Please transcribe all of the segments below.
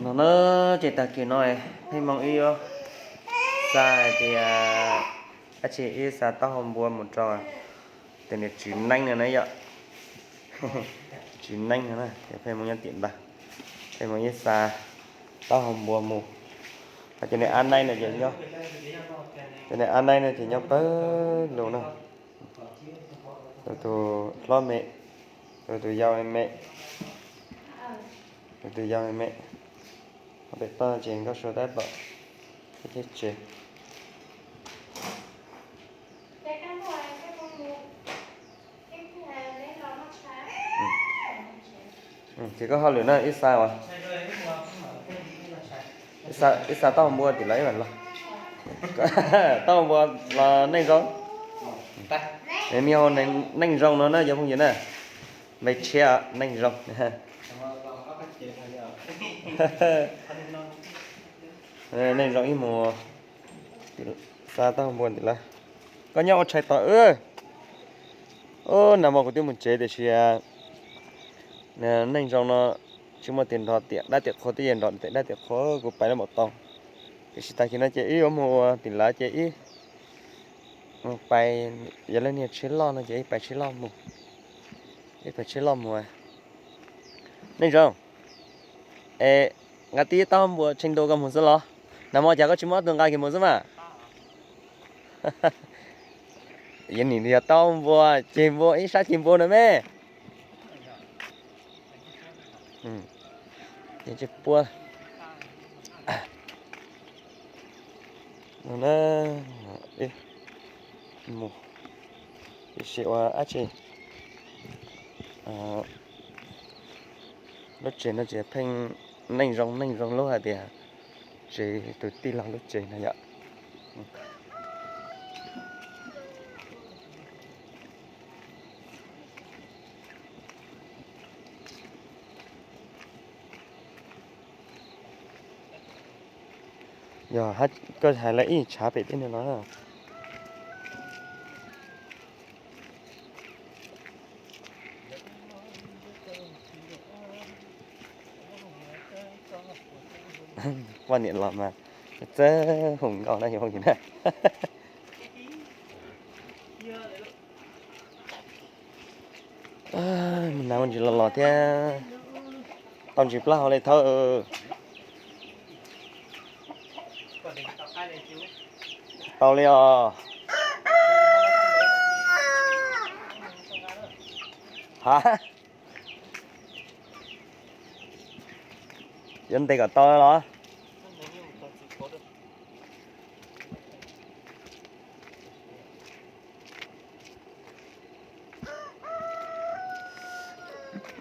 No na, ces tag kis no pheej moo ib yuav xa hais tias dab tsi, ib xa taub hau npua mus rau tus niam txiv neeb no na yom. Txiv neeb no na, ces pheej moo nyob tim ntawd, pheej moo ib xa taub hau npua mus. Ho cov niag ab neeb no ces nyob, cov niag ab neeb no ces nyob pawg lug na. Tus, tus hlob me, tus, tus yau me me, tus, tus yau me me. Ho pem toj ces Nkauj Sua tab tom thiab tsev. Ces koj hauj lwm na, ib xa as, ib xa taub hau npua tim lawv ib mam los. Taub hau npua los Neej Zoo. Nws niaj hu Neej Zoo no na cov phooj ywg na. Npe tshiab Neej Zoo. Neej Zoo ib mus xa taub hau npua tim lawv. Koj nyob ua tshais tos wb. Nag hmo kuv twb mus tsev tiam sis Neej Zoo no tsis muaj tus nrog tiam dab tiam qhua, twb yog nrog tiam dab tiam qhua kuv pais lawm npaum tau. Tiam sis tag kis no ces wb yuav mus ua tim lawv ces wb mus pais, yog leej niag tsheb loj no ces wb pais tsheb loj mus, wb pais tsheb loj mus. Neej Zoo, es nqa tib taub npua tshee ntu koj mus xwb los? Nag hmo cas koj tsis muab ob tug nqa kiag mus xwb mas? Yog nim yog taub npua, ceg npua, ib sab ceg npua no me. Puab no na, mus ua dab tsi? Lub tsev no ces pheej Neej Zoo, Neej Zoo lub hais tias tsev tus tij laug lub tsev no yom. Yog koj hais lawv ib tshav pem tej no los. Poj niam los mas txawj hu nkauj na yom na. Mus na ua ntsis los los thiab, tau ntsis plaub hau li thawb. Tau li os. Ha, yuav ntes kom tau los.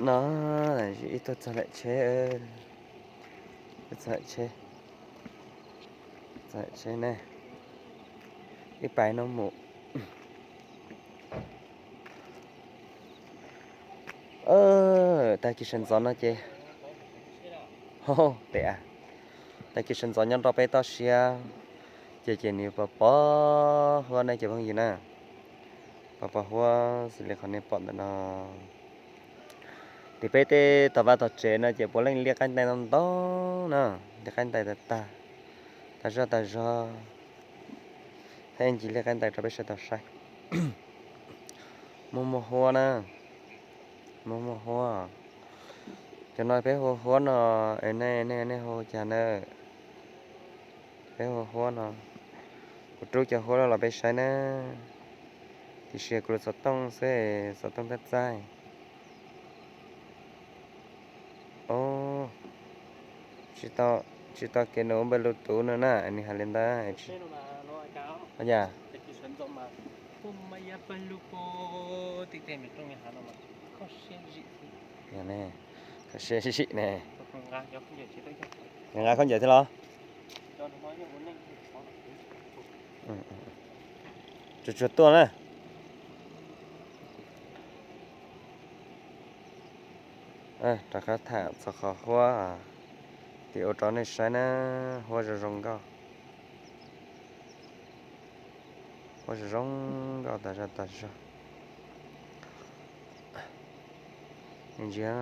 No, ib tug txog lawm tsheb, txog lawm tsheb, txog lawm tsheb ne, ib pais no mus. Tag kis sawv ntxov no ces, tes, tag kis sawv ntxov nyob rau peb toj siab, ces ces nws pos pos huab ne cov phooj ywg na, pos pos huab xws li qhov nej pom ntawm no. Tim peb tej tog vaj tog tsev no ces puav leej liaj qaib ntais ntau ntau na, liaj qaib ntais tag tag, tag zog tag zog, thiab ncig liaj qaib ntais rau peb sawv daws saib. Muaj muaj huab na, muaj muaj huab. Cov no peb hu huab no, es nej nej nej hu cas na? Peb hu huab no, kuv rub cov huab no los peb saib na. Tiam sis kuv lub xov tooj xwb, xov tooj tab txaij. Tsis tau, tsis tau kev nws ua npawg lus tus no na, nws hais li ntawd. Yog ne, kho siab zim ne. Nqa khaub ncaws thiab los? Tsuag tsuag tuaj na. Rov qab tham txog qhov huab tim ub rau nej saib na, huab zoo zoo nkauj. Huab zoo zoo nkauj tas zog tas zog. Ntsia,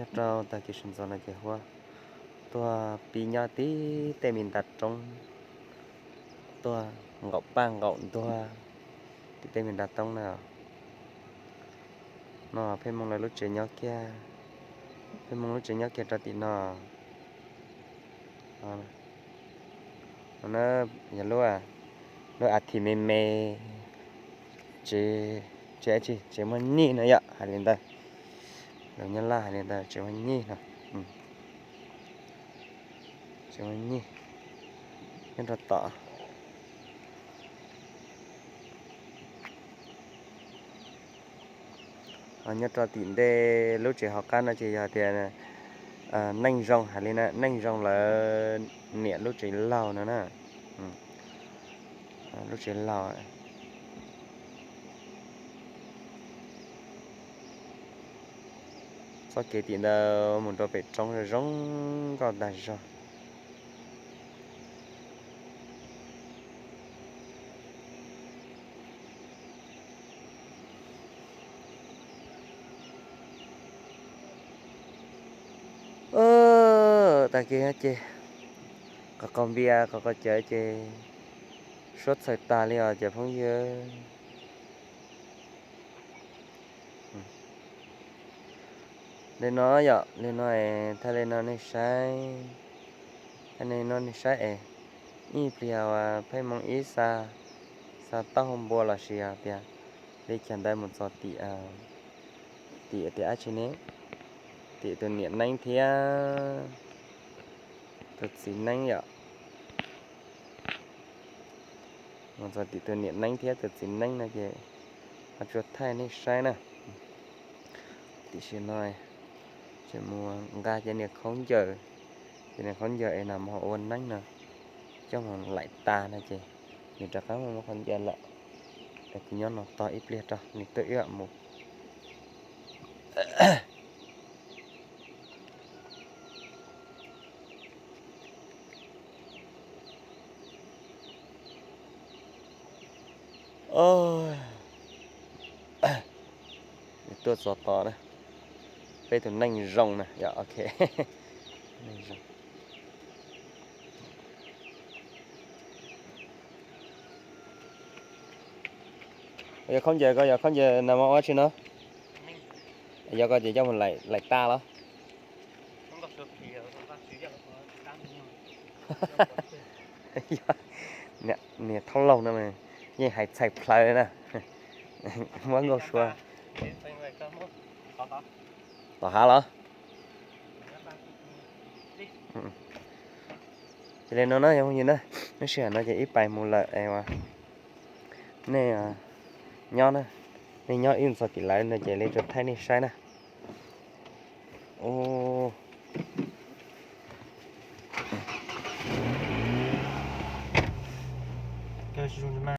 Nyob rau tag kis sawv ntxov no ces huab tuaj pib nyob tim tej me nta roob, tuaj nqaum paj nqaum ntuag tim tej me nta roob na. No Pheej Hmoo lawv lub tsev nyob kiag, Pheej Hmoo lub tsev nyob kiag rau tim no. No yog lub, lub a thi me me, tsev, tsev, tsev muaj nyij no yom, hais li ntawd. Lus Nyab Laj hais li ntawd, tsev muaj nyij no. Tsev muaj nyij nyob rau tom. Nyob rau tim ntej lub tsev hauv qab no ces yog tias Neej Zoo hais li na, Neej Zoo lawv niam lub tsev laug no na. Lub tsev laug. Txoj kev tim ntawd mus rau pem roob zoo zoo nkauj tag zog. Tag kis ces qos qaug npias qos qaug cawv ces suab txhaws tas li os cov phooj ywg. Li no yom, li no, thaj li no nej saib, thaj li no nej saib es ib pliag uas Pheej Hmoo ib xa, xa taub hau npua los sis hais tias li cas ntawd mus txog tim, tim tias dab tsi ne, tim tus niam Neeb thiab tus txiv Neeb yom. Mus txog tim tus niam Neeb thiab tus txiv Neeb no ces ho tsuas thaij nej saib na. Tiam sis no ces mus nqa cov niag khaub ncaws, cov niag khaub ncaws es no mus ua neeb no coj mus laim tas no ces nws rov qab muaj khaub ncaws lawm. Es kuv nyob no tos ib pliag rau nws tuaj wb mam mus. Tuaj txog tod na, peb tus Neej Zoo na, yog ok. Neej Zoo. Yog khaub ncaws ko, yog khaub ncaws no mas ua tsi no? Yog ko ces coj mus laim tas los? Niag thaub laug no yeej hais txhais plawv na. Muab nkauj suav. Tom hav los? Ces li no na, yog phooj ywg na, neb sij hawm no ces ib pais mus lawm es nej nyob na, nej nyob ib txog tim lawv no ces li tsuas thaij nej saib na.